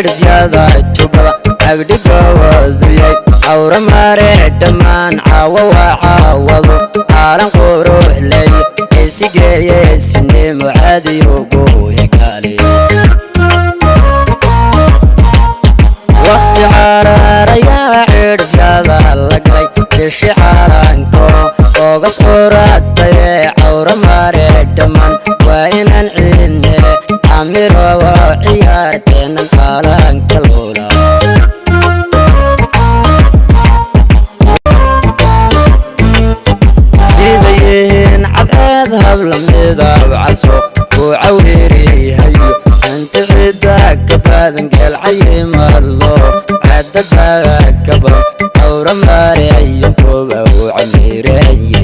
Cidhifyada Jubbada agdhigoowaduyay cawra mare dhammaan caawa waa caawado caalan quruxley isigeeye sinimo caadiyugu hekaale. Waqti caraarayaa cidhifyada la galay bishi caalanko ogas quraataye cawra mare dhammaan waa inaan ciidne camirowo ciyaarteenan caalanka loola. Sida yihiin cadceed habla midab caso kuu cawirihayo inta cidda ka badan geelcayimadlo cadadaga ka badan cawra mareeyankuba uu camiiraye.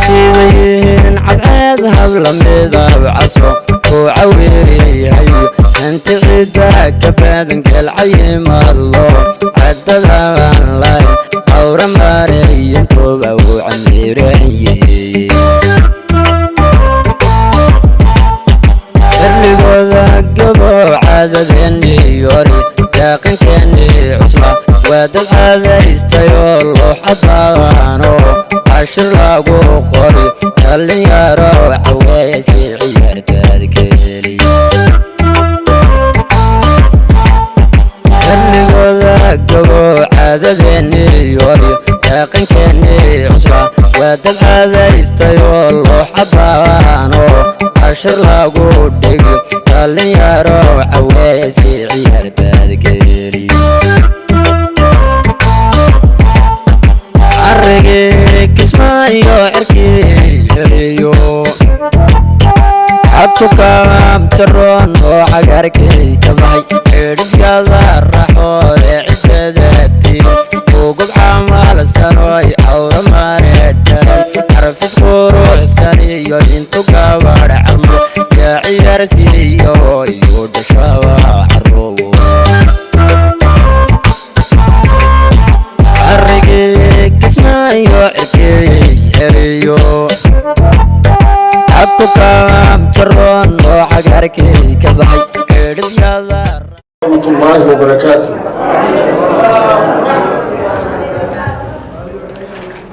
Sida yihiin cadceed habla midab caso kuu cawirihayo inta cidda ka badan geelcayimadlo cadadagan layn cawra mareeyankuba uu camiiraye. Xilligooda gabo caadadeenniyori daaqinkeennii cusla waa dad caadaystayoo loo cadaano cashir lagu qori dhallinyaro caweeskii ciyaartaad keli. Xilligooda gabo caadadeenniyori daaqinkeennii cusla waa dad caadaystayoo loo cadaano cashir lagu dhigi dhallinyaro caweeskii ciyaartaad keli. Carrigii Kismaayo cirkii heliyo xabtukaamtaroon oo cagaarkii ka baxay cidhifyada raxoole ciddadaati ugub camalsanoy cawra mare dhalay xarfis quruxsan iyo intu gabadh calmo yaa ciyaarsiiyo iyu dhashaba carruwo. Carrigii Kismaayo cirkii heliyo xabtukaamtaroon oo cagaarkii ka baxay cidhifyada. ورحمة الله وبركاته.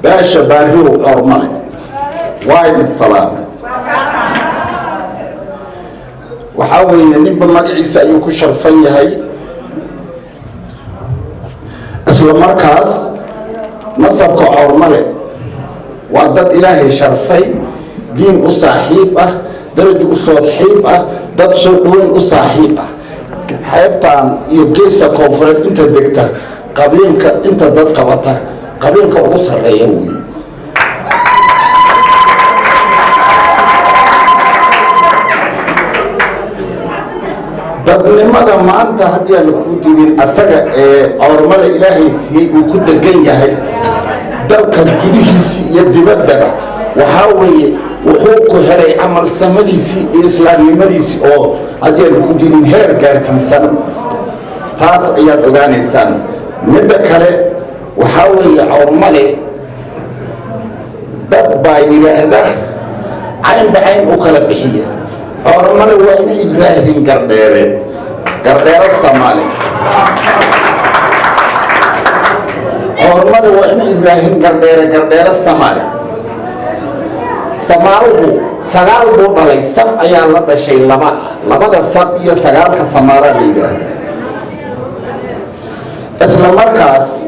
Beesha Baariyow Ormale waa idin salaamay. Waxaa weeye ninba magaciisa ayuu ku sharfan yahay. Isla markaas nasabka Coormale waa dad Ilaahay sharfay, diin u saaxiib ah, darajo u saaxiib ah, dad soo dhaweyn u saaxiib ah. Xeebtan iyo geeska koonfureed inta degta, qabiilka inta dad qabata, qabiilka ugu sarreeya weeye. Dadnimada maanta haddii aan kuu diidin asaga ee Coormada Ilaahay siiyey uu ku degan yahay dalka gudihiisii iyo dibaddaba, waxaa weeye wuxuu ku helay camal samadiisii iyo islaamnimadiisii oo haddii aan ku diidin heer gaarsiisan. Taas ayaad ogaanaysaan. Midda kale waxaa weeye Coormale dad baa yidhaahda caynba cayn u kala bixiya. Coormale waa ina Ibraahim Gardheere, Gardheere Soomaali. Coormale waa ina Ibraahim Gardheere, Gardheere Soomaali. Samaaluhu 9 buu dhalay, sab ayaa la dhashay laba, labada sab iyo 9-ka samaalaa la yidhaahda. Isla markaas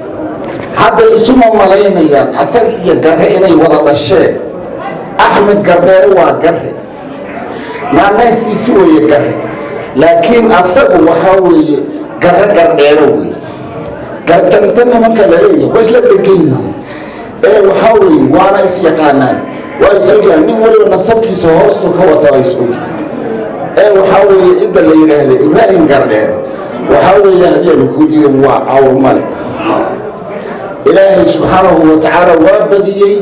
hadda isuma malaynayaan asag iyo Garre inay wada dhasheen. Axmed Gardheere waa Garre, naanaystiisi weeye Garre, laakiin asagu waxaa weeye Garre Gardheere weeye. Garjanta nimanka la leeyahay waa isla degan yihiin ee waxaa weeye waana is yaqaanaan, waa is ogyahay, nin waliba nasabkiisa hoostu ka wata waa is ogyahay. Ee waxaa weeye cidda la yidhaahda Ibraahim Gardheere waxaa weeye haddii aanu ku diidan waa Cawrmale. Ilaahay subxaanahu wa tacaala waa badiyey,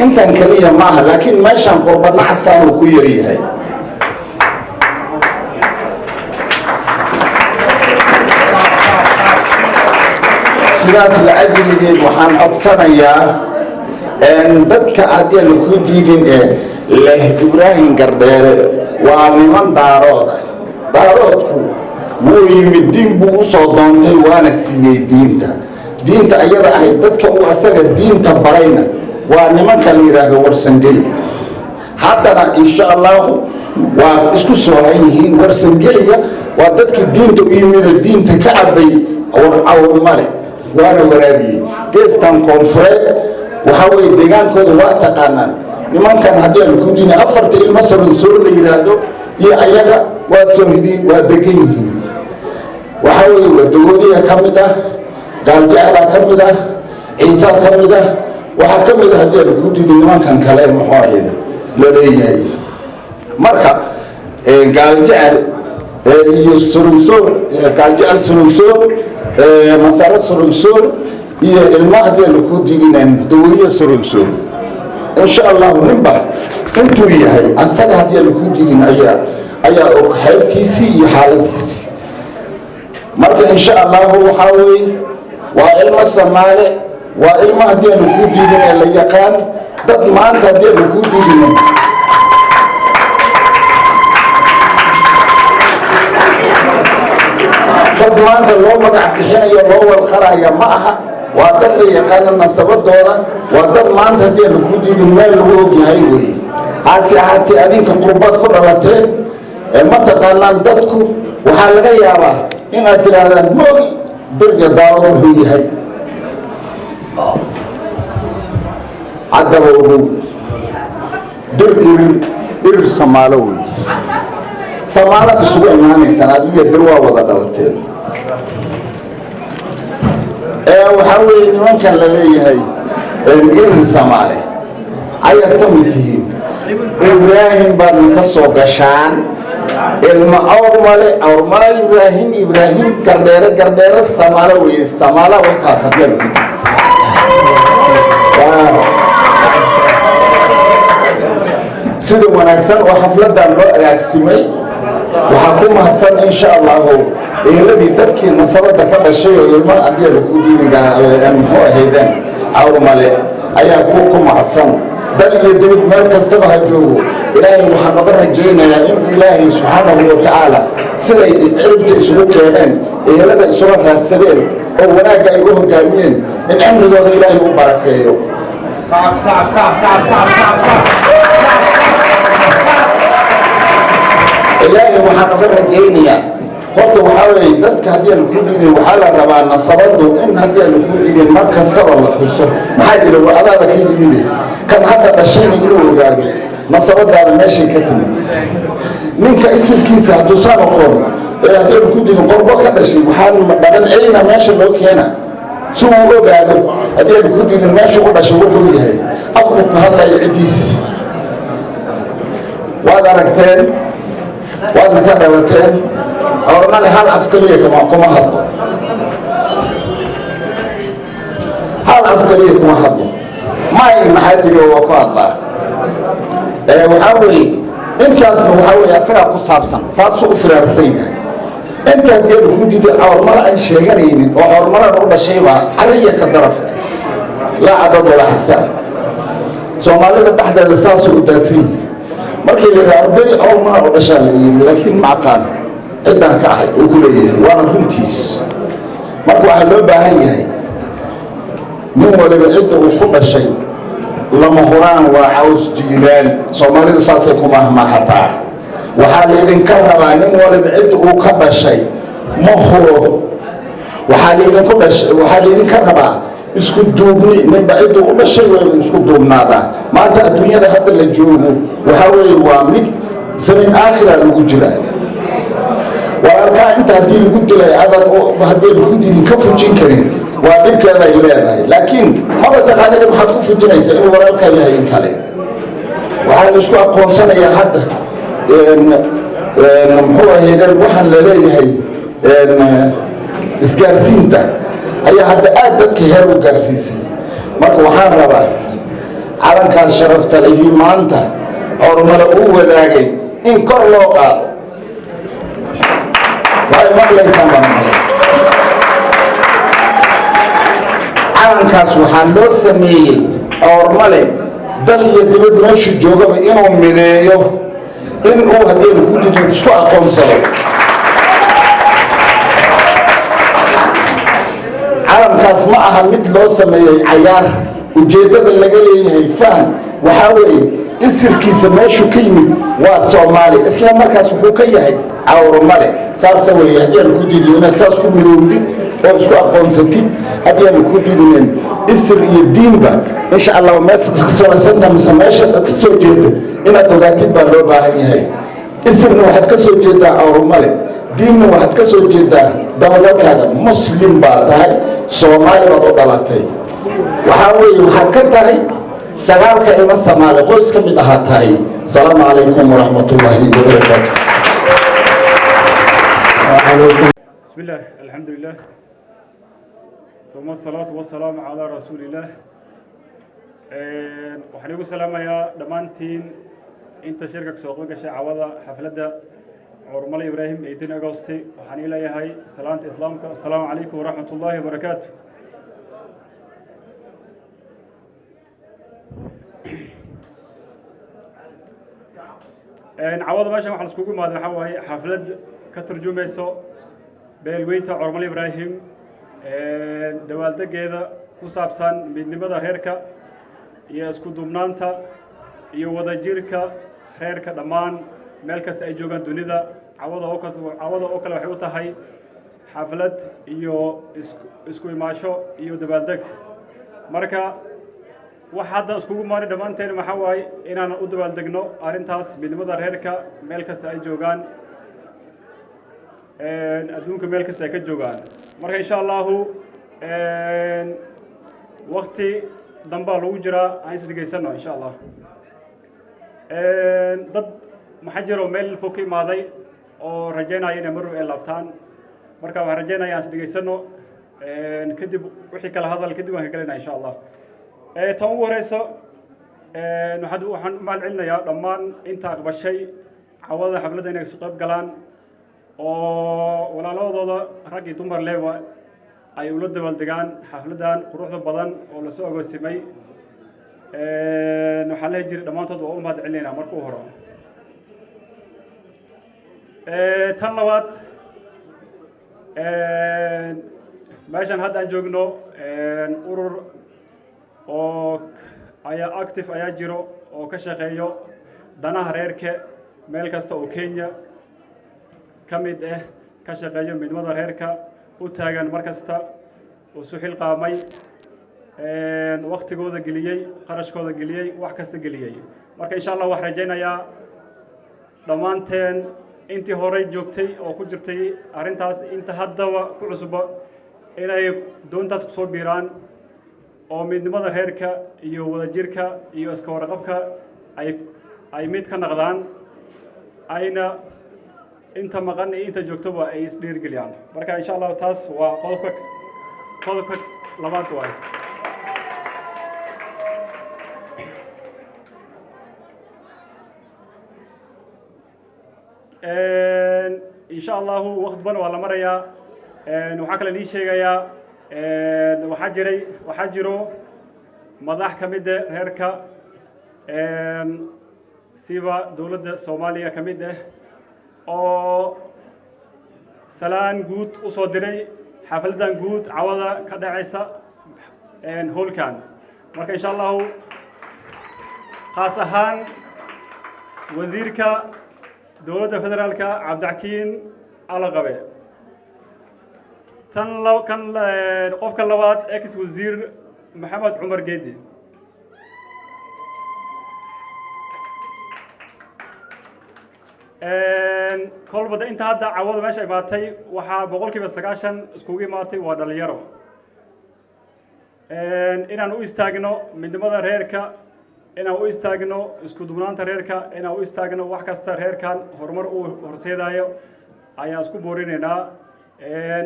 intan keliya maaha, laakiin meeshaan qurbadna casaanuu ku yaryahay. Sidaas la ajligeed waxaan codsanayaa dadka haddii aan ku diidin ee leh Ibraahim Gardheere. Waa niman Daarooda. Daaroodku wuu yimid, diin buu u soo doontay, waana siiyey diinta. Diinta ayada ahayd, dadka uu asaga diinta barayna waa nimanka la yidhaahdo Warsangeli. Haddana insha Allahu waa isku soohan yihiin. Warsangeliga waa dadkii diinta u yimidoo diinta ka cabay Cawrmale, waana waraabiyey. Geestan koonfureed waxaa weye deegaankooda waa taqaanaan nimankan. Haddii aan ku diina afarta ilmo Soronsoor la yidhaahdo iyo ayaga waa soohidiin, waa degan yihiin. Waxaa weeye waa Dagoodiga ka mid ah, Gaaljeclaa ka mid ah, Ciisaa ka mid ah, waxaa ka mid ah haddii aan ku diido nimankan kale, muxuu ahayd la leeyahay. Marka Gaaljecel iyo Soronsoor, Gaaljecel, Soronsoor, Masaro, Soronsoor iyo ilma haddii aan ku diidinayn Dagoodiya, Soronsoor, insha Allahu ninba intuu yahay asaga haddii aan ku diidin ayaa og xeybtiisii iyo xaaladiisii. Marka insha Allahu waxaa weeye waa ilmo Samaale, waa ilmo haddii aanu kuu diidin ee la yaqaan. Dad maanta haddii aanu kuu diidinin, dad maanta loo magac bixinayo, loo walqaraya ma aha. Waa dad la yaqaano nasabadooda, waa dad maanta haddii aanu kuu diidin meel lagu ogyahay weeye. Hase ahaatee adinka qurbaad ku dhalateen ee ma taqaanaan dadku. Waxaa laga yaabaa inaad tidhaahdaan moogi Dirga Daarood wuxuu yahay. Haddaba ogow, Dir Irir, Irir Samaalo wey. Samaalaad isugu imaanaysaan, adiga Dir waa wada dhalateen. Waxaa weeye nimankan la leeyahay Irir Samaale ayaad ka mid tihiin. Ibraahim baadna ka soo gashaan, ilma Awrmale, Awrmale Ibraahim, Ibraahim Gardheere, Gardheere Samaalo weye. Samaala wakaas haddii ku sida wanaagsan oo xafladan loo agaagsimay, waxaa ku mahadsan insha Allahu eeladii dadkii nasabada ka dhashay oo ilma haddii lagu diidi muxuu ahaydeen Cawrmale ayaa ku mahadsan. Dal iyo dibad meel kastaba ha joogo, Ilaahay waxaan noga rajaynayaa inuu Ilaahay subxaanahu watacaala siday ciribta isugu keeneen, eelada isula raadsadeen oo wanaagga ay u hogaamiyeen, in cimrigooda Ilaahay u barakeeyo. Ilaahay waxaan noga rajaynayaa horta waxaa weeye dadka haddii aan kuu diidin, waxaa la rabaa nasabadu in haddii aan kuu diidin mar kastaba la xuso. Maxaa jira? Waa adaada ka yimide, kan hadda dhashayna inuu ogaado nasabadaada meeshay ka timid. Ninka isilkiisa hadduusan aqoon ee haddii aan ku diidin qorbo ka dhashay, waxaa dhaqan celina meesha loo keena si uu ogaado haddii aan ku diidin meesha u dhashay wuxuu yahay, afku ku hadlaya ciddiisi. Waad aragteen, waadna ka dhalateen. Cawrmale hal af keliya kuma hadlo, hal af keliya kuma hadlo. May maxaa tiri oo waa ku hadlaa. Waxaa weeye intaasna waxaa weeye asagaa ku saabsan, saasuu u firaarsan yahay. Intaa geelu ku diiday cawrmale aan sheeganaynin oo cawrmalena u dhashaybaa cariya ka darafka laa cadad walaa xisaab. Soomaalida dhexdeeda saasuu u daadsan yahay. Markii la yidhaha beri cawrmala u dhashaa la yidhi, laakiin ma aqaan ciddaan ka ahay uu ku leeyahay, waana runtiis. Marka waxaa loo baahan yahay nin waliba cidda uu ku dhashay lama huraan waa caws jiilaal. Soomaalidu saasay ku mahmaahataa. Waxaa laydinka rabaa nin waliba cidda uu ka dhashay ma huro. Waxaa laydinku dhashay, waxaa laydinka rabaa isku duubni. Ninba cidduu u dhashay waa inuu isku duubnaadaa. Maanta adduunyada hadda la joogo waxaa weeye waa mid zamin aakhira lagu jiraa. Walaalkaa inta haddii lagu dilay adan haddii lagu dilin ka fujin karin, waa dhibkeeda ay leedahay. Laakiin maba taqaanida maxaad ku fujinaysaa inuu walaalkaa yahay in kale. Waxaa la isku aqoonsanayaa hadda muxuu ahaydeen waxaan la leeyahay isgaarsiinta ayaa hadda aad dadka heer u gaarsiisay. Marka waxaan rabaa calankaas sharafta lihii maanta Cawrmale uu wadaagay in kor loo qaado. Way maqlaysaan baan maqlay. Calankaas waxaa loo sameeyey Cawrmale dal iyo dibad meeshu joogaba inuu mideeyo. In uu haddaynu ku dido isku aqoonsado calamkaas, ma aha mid loo sameeyey cayaar. Ujeeddada laga leeyahay faham waxaa weeye isirkiisa meeshuu ka yimid waa Soomaali, isla markaas wuxuu ka yahay Cawrmale. Saasa weeye. Haddii aan ku diidiyo inaad saas ku midoowdid oo isku aqoonsatid, haddii aan ku diidinen isir iyo diinba, insha Allah meesalaysanta mise meesha aad ka soo jeedo inaad ogaatid baa loo baahan yahay. Isirna waxaad ka soo jeedaa Cawrmale, diinna waxaad ka soo jeedaa dabagalkaaga. Muslim baa tahay, Soomaali baad u dhalatay. Waxaa weeye waxaad ka tahay sagaalka ilmo Soomaali qoys ka mid ahaa tahay. Asalaamu calaykum waraxmatullaahi wabarakaatu. بسم الله، الحمد لله، ثم الصلاة والسلام على رسول الله. Waxaan igu salaamayaa dhammaantiin inta shirka kasoo qayb gashay cawada xafladda Curmale Ibraahim 18 Agosti. Waxaan ii leeyahay salaanta Islaamka: asalaamu calaykum waraxmat ullaahi wabarakaatu. Cawada meeshan waxaa laiskugu imaaday waxaa waaye xaflad ka turjumayso beelweynta Curmale Ibraahim, dawaaldegeeda ku saabsan midnimada reerka iyo isku duubnaanta iyo wadajirka reerka dhammaan meel kasta ay joogaan dunida. Cawada oo kas cawada oo kale waxay u tahay xaflad iyo isku imaasho iyo dabaaldeg. Marka wax hadda iskugu maani dhammaanteen maxaa waaye inaan u dabaaldegno arrintaas midnimada reerka meel kasta ay joogaan adduunka, meel kasta ay ka joogaan. Marka insha Allahu wakti dambaa lagu jiraa, aan is dhegaysano insha Allah. Dad maxaa jiro meel fog ka imaaday oo rajaynaya inay marrow ay laabtaan. Marka waxaan rajaynaya aan is dhegaysano, kadib wixii kala hadal kadib waan ka gelayna insha Allah. Tan ugu horeyso, waxaan u mahad celinayaa dhammaan inta aqbashay cawada xafladda inay isu qayb galaan oo walaaladooda rag iyo dumar leba ay ula dabaaldegaan xafladdan quruxda badan oo lasoo agoosimay. Waxaan lehi jiray dhammaantood waa u mahad celinaynaa marka u horo. Tan labaad, meeshan hadda aan joogno urur oo ayaa active ayaa jiro oo ka shaqeeyo danaha reerka meel kasta oo Kenya ka mid ah, ka shaqeeyo midnimada reerka, u taagan mar kasta oo isu xilqaamay, waktigooda geliyey, qarashkooda geliyey, wax kasta geliyey. Marka insha Allah waxaan rajaynayaa dhammaanteen intii horey joogtay oo ku jirtay arrintaas, inta haddaba ku cusba, inay doontaas kusoo biiraan oo midnimada reerka iyo wadajirka iyo iska warqabka ay mid ka naqdaan, ayna inta maqan iyo inta joogtoba ay isdhiirigeliyaan. Marka insha Allahu taas waa qodobka labaad waay. Insha Allahu waqti badan waa la marayaa. Waxaa kale nii sheegayaa, waxaa jiray, waxaa jiro madax ka mid ah reerka, siba dowladda Soomaaliya ka mid ah, oo salaan guud u soo diray xafladdan guud cawada ka dhacaysa hoolkan. Marka insha Allahu khaas ahaan wasiirka dowladda federaalka Cabdixakiin Alaqabe, tan kan qofka labaad ex wasiir Maxamed Cumar Geedi. Kolbada inta hadda cawada meesha imaatay waxaa 90% iskugu imaatay waa dhalinyaro. Inaan u istaagno midnimada reerka, inaan u istaagno isku dubnaanta reerka, inaan u istaagno wax kasta reerkan horumar uu horseedayo ayaan isku boorinaynaa.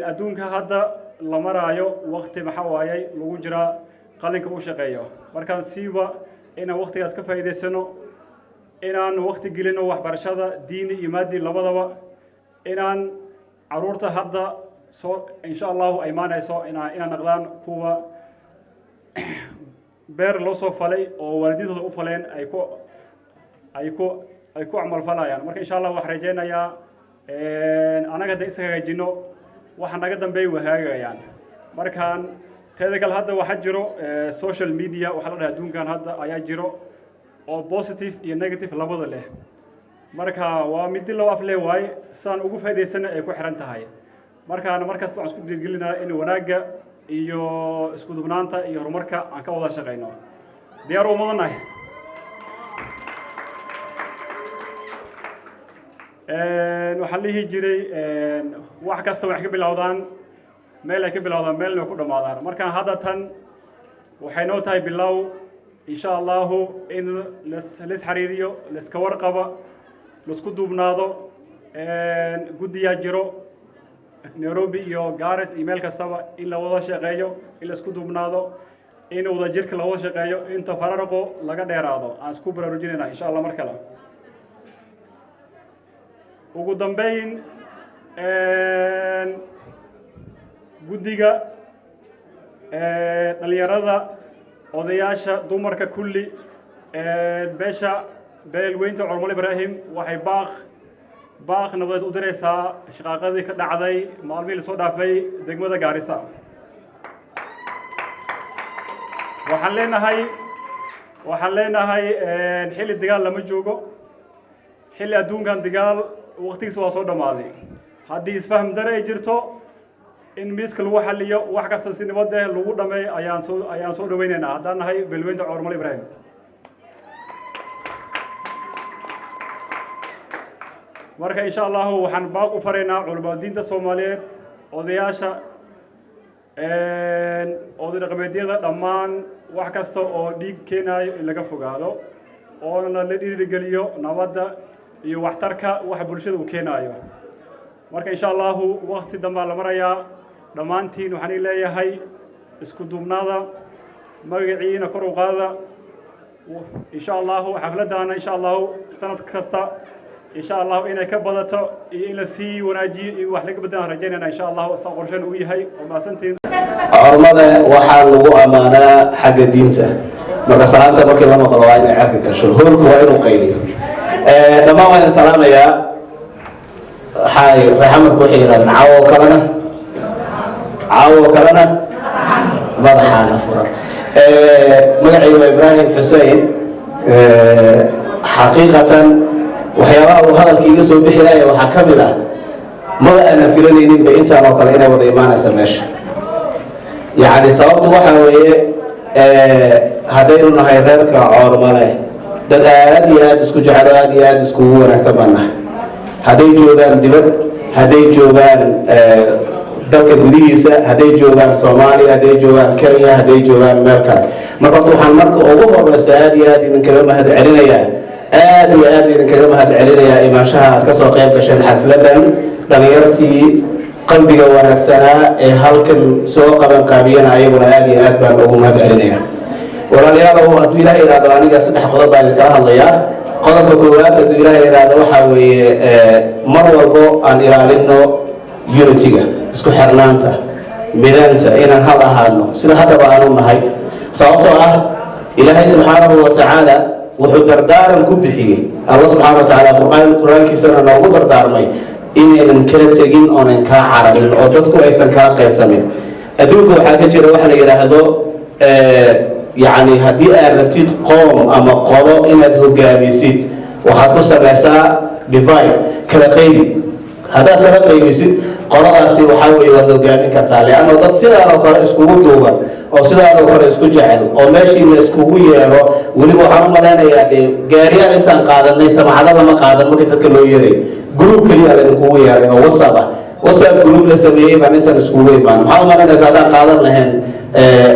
Adduunka hadda la maraayo wakti maxaa waayey lagu jiraa qalinka u shaqeeyo. Markaan siiba inaan waktigaas ka faa'iidaysano, inaan wakti gelino waxbarashada diini iyo maadi labadaba, inaan caruurta hadda soo insha Allahu ay imaanayso inaa naqdaan kuwa beer loo soo falay oo waalidiintooda u faleen ay ku Ay ku camalfalayaan. Marka insha Allah waxaan rajaynayaa annaga hadda is hagaajino, waxa naga dambeeya way hagaagayaan. Markaan teeda kale, hadda waxaa jiro social media, waxaa la dhahay adduunkan hadda ayaa jiro oo positive iyo negative labada leh. Marka waa midi loo af leh waaye, sidaan ugu faa'iidaysana ay ku xiran tahay. Markaana markasta waxaan isku dhiirigelinaa in wanaagga iyo isku dubnaanta iyo horumarka aan ka wada shaqayno. Diyaar u mudannahay. Waxaan dhihi jiray, wax kasta waxay ka bilowdaan meel, ay ka bilowdaan meelna way ku dhammaadaan. Markaan hadda tan waxay noo tahay bilow, insha Allahu, in las xiriiriyo, laiska warqabo, laisku duubnaado. Guddiyaa jiro Nairobi iyo Garis iyo meel kastaba, in la wada shaqeeyo, in la isku duubnaado, in wadajirka la wada shaqeeyo, in tafaraaruqo laga dheeraado aan isku baraarujinayna, insha Allah. Mar kale, ugu dambeyn, guddiga dhalinyarada, odayaasha, dumarka, kulli beesha beelweynta Cormal Ibraahim waxay baaq nabadeed u diraysaa shaqaaqadii ka dhacday maalmihii lasoo dhaafay degmada Gaarisa. Waxaan leenahay xilli dagaal lama joogo, xilli adduunkan dagaal waqtigiisa waa soo dhammaaday. Haddii isfaham dare ay jirto, in miiska lagu xaliyo, wax kasta si nabad eh lagu dhameeyo ayaan soo dhaweynaynaa haddaan nahay beelweynta Cormal Ibraahim. Marka insha Allahu waxaan baaq u faraynaa culamaa diinta Soomaaliyeed, odayaasha, oday dhaqameedyada, dhammaan wax kasta oo dhiig keenaayo in laga fogaado, oona la dhiirigeliyo nabadda iyo waxtarka waxa bulshada uu keenaayo. Marka insha Allahu wakti dambaa la marayaa. Dhammaantiin waxaan ii leeyahay isku duubnaada, magaciina kor u qaada, insha Allahu. Xafladdaana insha Allahu sanad kasta insha Allahu inay ka badato iyo in la sii wanaajiyo iyo wax laga bedelaan rajaynayna, insha Allahu, saa qorshen uu yahay. Oo mahadsantiin. Xormada waxaa lagu ammaanaa xagga diinta. Marka salaanta markii la maqlo waa inay carka gasho, hoolku waa inuu qayliyo. Dhammaan waan salaamayaa. Waxay reexamarku waxay yidhahdeen, caawo kalena madaxaana furan. Magacaygu waa Ibraahim Xussein. Xaqiiqatan waxyaabaha uu hadalka iga soo bixi laaya waxaa ka mid ah, maba aanan filanayninba intaan oo kale inay wada imaanaysa meesha. Yacni sababtu waxaa weeye, haddaynu nahay reerka Coormale, dad aad iyo aad isku jecelo, aad iyo aad iskugu wanaagsan baan nahay. Hadday joogaan dibad, hadday joogaan dalka gudihiisa, hadday joogaan Soomaaliya, hadday joogaan Kenya, hadday joogaan meel kale. Marka horta waxaan marka ugu horeyso aad iyo aad idinkaga mahad celinayaa, aad iyo aad idinkaga mahad celinayaa imaanshaha aad kasoo qayb gasheen xafladan. Dhalinyartii qalbiga wanaagsanaa ee halkan soo qaban qaabiyana ayaguna aad iyo aad baan ugu mahad celinaya. Walaalayaalow, hadduu Ilaah ihahdo, aniga saddex qodob baan idinkala hadlayaa. Qodobka koowaad, hadduu Ilaah ihahdo, waxaa weeye mar walbo aan ilaalino unity-ga, isku xirnaanta, midaanta, inaan hal ahaano sida haddaba aanu nahay. Sababtoo ah Ilaahay subxaanahu wa tacaala wuxuu dardaaran ku bixiyey, Alla subxaana wa tacaala qur-aankiisana noogu dardaarmay inaynan kala tegin oonan kaa cararin oo dadku aysan kala qaybsamin. Adduunka waxaa ka jira waxa la yidhaahdo, yacni haddii aad rabtid qoom ama qolo inaad hogaamisid, waxaad ku samaysaa divide, kala qaybi. Haddaad kala qaybisid qoladaasi, waxaa weeye waad hogaamin kartaa, leanno dad sidaan oo kale iskugu duuban oo sidaan oo kale isku jecel oo meeshii la iskugu yeero. Weliba waxaan u malaynayaa dee gaariyaal intaan qaadanay, samacado lama qaadan markii dadka loo yeeray. Group keliya laydinkugu yeeray oo WhatsApp ah, WhatsApp group la sameeyey baan intaan iskugu imaan. Maxaad u malaynaysaa haddaan qaadan lahayn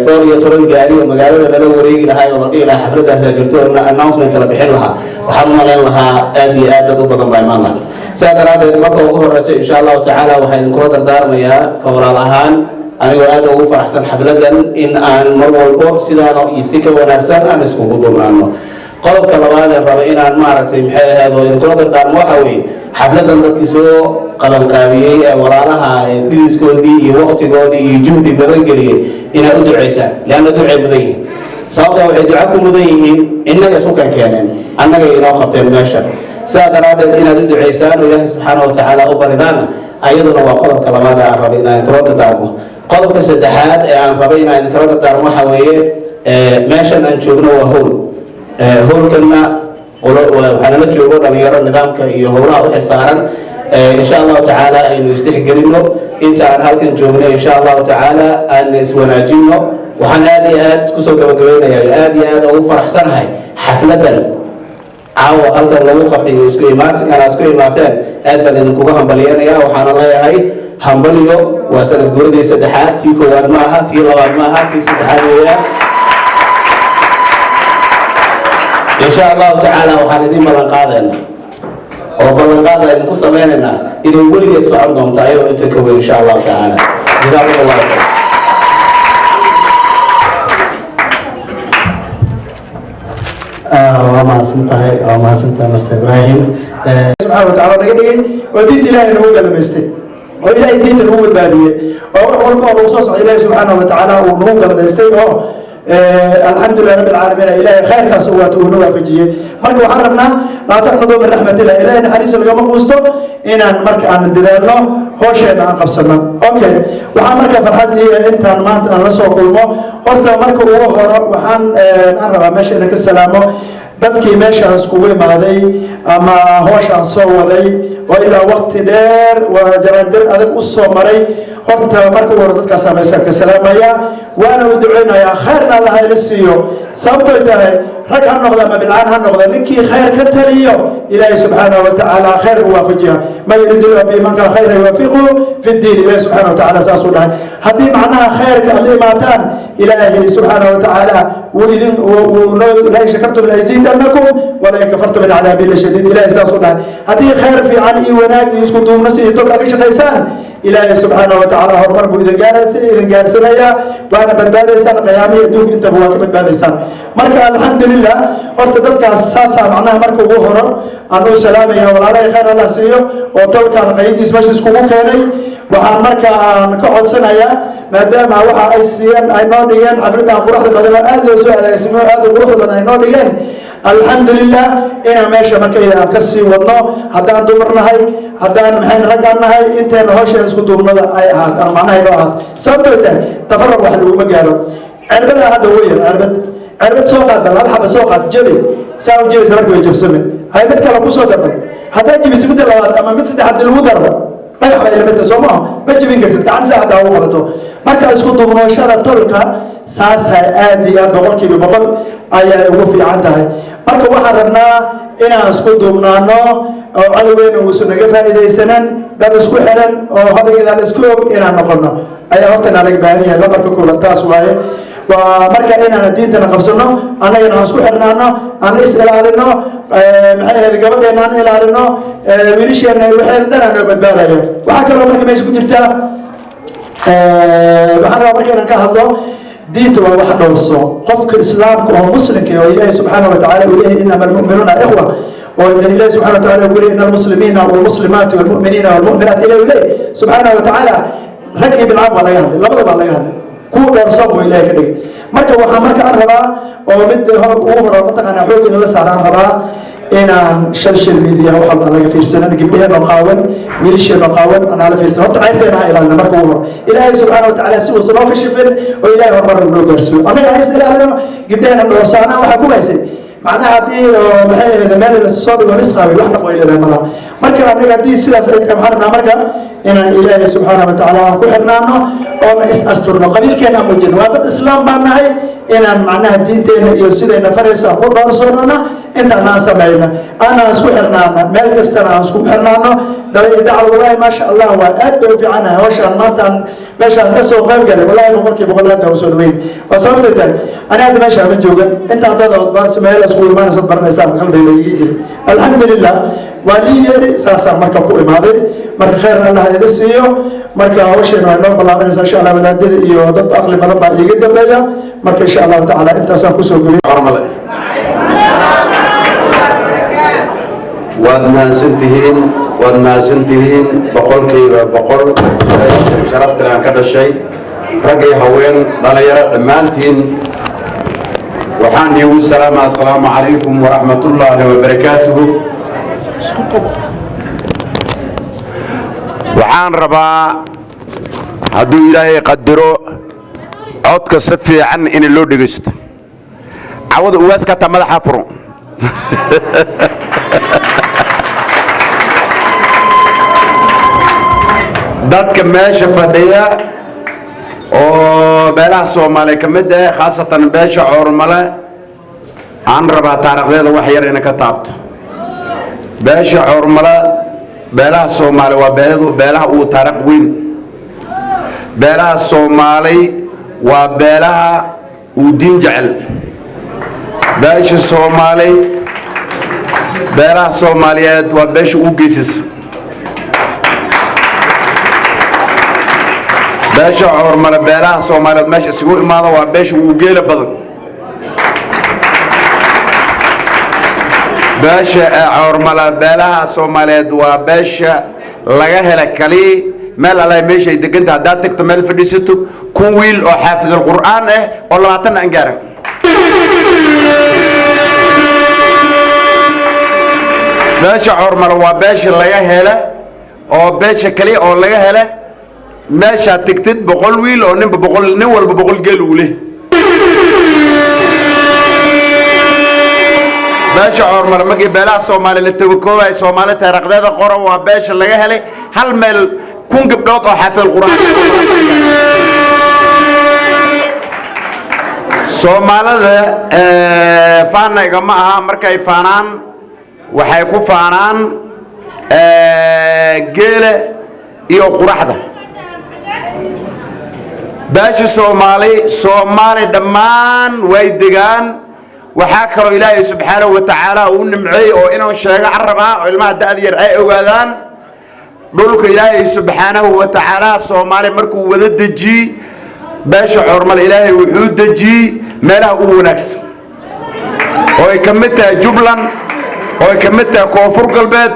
dhowr iyo toban gaari oo magaalada lala wareegi lahaa oo la dhihi lahaa xafladaasaa jirto oo announcement la bixin lahaa? Waxaan u malayn lahaa aad iyo aad dad u badan baa imaan lahaa. Sidaa daraaddeed, marka ugu horeysa, insha Allahu tacaala, waxaa idinkula dardaarmayaa ka walaal ahaan, anigoo aad ugu faraxsan xafladan, in aan mar walbo sidaan iyo si ka wanaagsan aan iskugu duubnaano. Qodobka labaad ee raba inaan maaragtay maxay ahayd oo idinkula dardaarmo waxa weeye, xafladan dadkii soo qabanqaabiyey ee walaalaha ee dhididkoodii iyo waqtigoodii iyo juhdi badan geliyey inaad u duceysaan, leanna ducay mudan yihiin. Sababta waxay duco ku mudan yihiin, innaga isku kan keeneen, annaga inoo qabteen meesha. Sidaa daraaddeed inaad u duceysaan oo Ilaahay subxaana wa tacaala u baridaana ayaduna waa qodobka labaad ee aan rabay inaan idinkala dardaarmo. Qodobka saddexaad ee aan rabay inaan idinkala dardaarmo waxaa weeye, meeshan aan joogno waa howl. Howlkanna waxaa nala joogo dhalinyaro nidaamka iyo howlaha u xilsaaran. Insha Allahu tacaala aynu istixgelino inta aan halkan joogno. Insha Allahu tacaala aan iswanaajino. Waxaan aad iyo aad kusoo gabagabeynaya, aad iyo aad ugu faraxsanahay xafladan caawa halkan lagu qabtay iyo isku imaatinkan aad isku imaateen. Aad baan idinkuga hambalyanaya. Waxaana leeyahay hambaliyo. Waa sanad guuradii saddexaad. Tii koowaad ma aha, tii labaad ma aha, tii saddexaad weeyaan. Insha Allahu tacaala waxaan idin ballan qaadayna oo ballanqaada idinku sameynaynaa inay weligeed socon doonto ayadoo inta ka weyn, insha Allahu tacaala. Jazaakum Allahu khayr. Waa mahadsan tahay, waa mahadsan tahay, Master Ibrahim. Subxaana wa tacala naga dhigay oo diinta Ilaahay nagu galamaystay oo Ilaahay diinta nagu badbaadiyey oo wax walba oo nagu soo socda Ilaahay subxaana wa tacaala uu nagu galamaystay oo alxamdulilah rabbi alcaalamiin, Ilaahay khayrkaas uu wato uu na waafajiyey. Marka waxaan rabnaa, laa taqnaduu min raxmatillah, Ilaahay naxariista lagama quusto, inaan marka aan dadaalno, hoosheenna aan qabsano. Okay, waxaan marka farxad iyo intaan maanta aan la soo kulmo. Horta marka ugu horo waxaan aan rabaa meesha inaan ka salaamo dadkii meeshaas kugu imaaday ama hooshaan soo waday oo ilaa waqti dheer waa jaraanjar adag u soo maray. Horta marka ugu hore dadkaas meeshaan ka salaamaya, waana u duceynayaa, khayrna Allaha ila siiyo. Sababtoy tahay, rag ha noqda ama bilcaan ha noqda, ninkii khayr ka taliyo Ilaahay subxaanahu wa tacaala khayr u waafajiya. Man yurid illahu bihi manka khayra yuwaafiqu fi ddiin, Ilaahay subxaana wa tacaala saasuu dhahay. Haddii macnaha khayrka aad la imaataan, Ilaahay subxaanahu wa tacaala wuu idin lain shakartum laziidannakum walain kafartum in cadaabi lashadiid. Ilaahay saasuu dhahay. Haddii khayr fiican iyo wanaag iyo isku duubnasi iyo tolka ka shaqaysaan, Ilaahay subxaanahu wa tacaala horumar buu idin gaaraysa, idin gaarsiinayaa, waana badbaadaysaan qiyaamihii adduunka intaba waa ka badbaadaysaan. Marka alxamdulilah, horta dadkaas saasaa macnaha marka ugu horo aan u salaamaya. Walaalahay khayr Allah siiyo oo tolkaan qaydiis meesha iskugu keenay. Waxaan marka aan ka codsanayaa, maadaama waxa ay siiyeen ay noo dhigeen xafladan quruxda badan oo aada loo soo agaasimo, aada u quruxda badan ay noo dhigeen, alxamdulilah, inaan meesha marka aan ka sii wadno. Haddaan dumar nahay, haddaan maxayn raggaan nahay, inteena hawsheena isku duubnada ay ahaat ama macnaha inoo ahaat. Sababtoo tahay, tafarruq wax laguma gaaro. Cerbada hadda ugu yar, cerbad, cerbad soo qaad, bal hal xaba soo qaad, jebi, saa u jebisa marka way jabsame. Hay, mid kale kusoo darbay, haddaa jebiso midda labaad ama mid saddexaad lagu daro, dhagax bay lamidta, soo maaha? Ma jebin kartid gacan saa haddaa ugu qabato. Marka isku duubnooshada tolka saasaa aad iyo aad 100% ayay ugu fiican tahay. Marka waxaan rabnaa inaan isku duubnaano oo cadowgeena uusan naga faa'iidaysanan. Dad isku xiran oo hodaygeeda isku og inaan noqono ayaa horta naga baahan yahay. Lambarka koowaad taas waaye. Waa marka inaan diintana qabsano, annagana aan isku xirnaano, aan is ilaalino, maxay ahayd, gabadheena aan ilaalino, wiilasheena waxay dhan aan noo badbaadayo. Waxaa kaloo marka meesha ku jirta, waxaan rabaa marka inaan ka hadlo diinta. Waa wax dhowrso qofka islaamka oo muslimka oo Ilaahay subxaana wa tacaala uu leeyahay inama almu'minuuna ikhwa, oo idan Ilaahi subxana wa taala uu leeyahay ina almuslimiina walmuslimaati walmu'miniina walmu'minaat. Ilahi uu leeyahay subxaana wa tacaala rag iyo bilcaan baa laga hadlay, labada baa laga hadlay, kuwa dhowrsoon buu Ilahay ka dhigay. Marka waxaa marka aan rabaa oo mid ugu horo mataqaanaa xoog in la saaraan rabaa inaan social media wax walba laga fiirsanan. Gabdhaheenoo qaawan, wiilasheenoo qaawan anaa la fiirsan. Horta ceybteena ha ilaalina marka ugu hor, Ilaahay subxaana wa tacaala si uusan noo kashifin oo Ilaahay horumar noo gaarsiiyo. Annaga ha is ilaalino, gabdhaheena dhowrsaanaa. Waxaa ku haysay macnaha haddii maxay ahayd meel la soo dhigo lisqaabay, wax naf way leedahay malaha. Marka annaga haddii sidaas ay tahay, waxaan rabnaa marka inaan Ilaahay subxaana wa tacaala aan ku xirnaano oona is asturno, qabiilkeena aan muujino waa dad islaam baan nahay, inaan macnaha diinteena iyo sidayna farayso aan ku dhowrsoonana, intaan aan samayno, aanaan isku xirnaano, meel kastana aan isku xirnaano. Daba iyo dacwa, wallahi maasha Allah, waa aad bay u fiicanahay hawshaan maanta aan meeshaan ka soo qayb galay. Wallahi 100% aad baan usoo dhaweyn. Waa sababtay tahay, ani hadda meesha ma joogan intaan dad meel isku imaanayso baranaysaan qalbiga iga jira. Alxamdulilah, waa lii yeeri, saasaan marka ku imaaday. Marka khayrna Allah idin siiyo. Marka hawsheena waa inoo bilaabanaysaa insha Allah. Wadaadada iyo dad aqli badan baa iiga dambeeya. Marka insha Allahu tacaala intaasaan kusoo geliy. Hormale, waad mahadsantihiin, waad mahadsantihiin 100%. Sharaftan aan ka dhashay, rag iyo haween, dhalinyaro, dhammaantiin waxaan iigu salaamaa asalaamu calaykum waraxmatullaahi wabarakaatuhu. Waxaan rabaa, hadduu Ilaahay qadiro, codka si fiican in loo dhegaysto. Cawada uwaaska hataa madaxaa furan. Dadka meesha fadhiya oo beelaha Soomaaliya ka mid ah, khaasatan beesha Coormale, aan rabaa taariikhdeeda wax yar ina ka taabto. Beesha Coormale beelaha Soomaali waa beeladu beelaha ugu taariikh weyn. Beelaha Soomaali waa beelaha uu diin jecel. Beesha Soomaali, beelaha Soomaaliyeed, waa beesha ugu geysas. Beesha Coormale beelaha Soomaaliyeed meesha isugu imaada waa beesha ugu geela badan. Beesha Coormale beelaha Soomaaliyeed waa beesha laga hela kali meel alla meesha ay deganta haddaad tagto, meel fadhiisato, 1000 wiil oo xaafidul Qur'aan ah oo 20 aan gaaran. Beesha Coormale waa beesha laga hela oo beesha kaliya oo laga hela meeshaad tegtid 100 wiil oo ninba 100, nin walba 100 geel uu leh. Beesha Coormale markii beelaha Soomaali la tabakoobay, Soomaali taariikhdeeda qora, waa beesha laga helay hal meel 1000 gabdhood oo xaafidul Qur'aan. Soomaalida faanayga ma aha, markay faanaan waxay ku faanaan geela iyo quraxda. Beesha Soomaali, Soomaali dhammaan way degaan. Waxaa kaloo Ilaahay subxaanahu wa tacaala uu nimceey oo inuu sheego carab ah oo ilmaha da'da yar ay ogaadaan, dhulka Ilaahay subxaanahu wa tacaala Soomaali markuu wada dejiyey, beesha Coormale Ilaahay wuxuu dejiyey meelaha ugu wanaagsan, oo ay ka mid tahay Jubbaland, oo ay ka mid tahay Koonfur Galbeed,